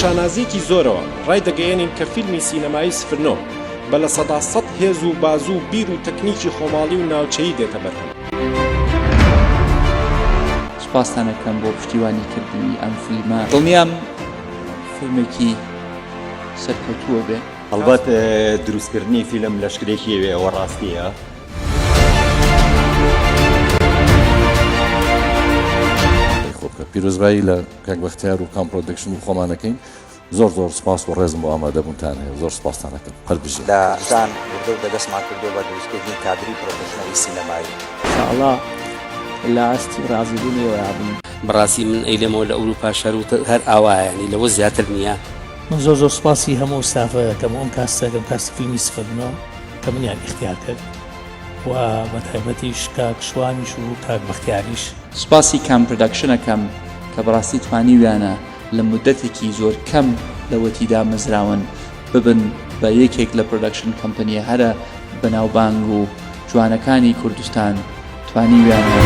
شانازیەکی زۆرەوە ڕایدەگەیەنین کە فیلمی سینەمایی سفر نۆ بە 100% هێز و بازوو و بیر و تەکنیکی خۆماڵی و ناوچەیی دێتە بەرهەم. سوپاستان ئەکەم بۆ پشتیوانی کردنی ئەم فیلمە دڵنیام فیلمێکی سەرکەوتووە بێ. هەڵبەت دروستکردنی فیلم لەشکرێکی ئەوێ ئەوە ڕاستییە. پیرۆزبایی لە کاک بەختیار و کام پرۆدەکشن و خۆمانەکەین زۆر زۆر سپاس و ڕێزم بۆ ئامادەبوونتان هەیە زۆر سپاستان ئەکەم هەر بژین. لە دان وردە وردە دەستمان کردووە بە دروستکردنی کادری پرۆفێشنەڵی سینەمایی. ان شاء اللە لە ئاستی ڕازیبوونی ئێوەیا بم. بەڕاستی من ئەیلێمەوە لە ئەوروپاش هەر هەر ئاوایە یانی لەوە زیاتر نییە. من زۆر زۆر سوپاسی هەموو ستافە دەکەم و ئەم کاستە دەکەم کاستی فیلمی سفر نۆ کە منیان ئیختیار کرد و بە تایبەتیش کاک شوانیش و کاک بەختیاریش. سوپاسی کام پرۆداکشن ئەکەم کە بەڕاستی توانیویانە لە مودەتێکی زۆر کەم لەوەتی دامەزراون ببن بە یەکێک لە production company یە هەرە بەناوبانگ و جوانەکانی کوردستان توانیویانە.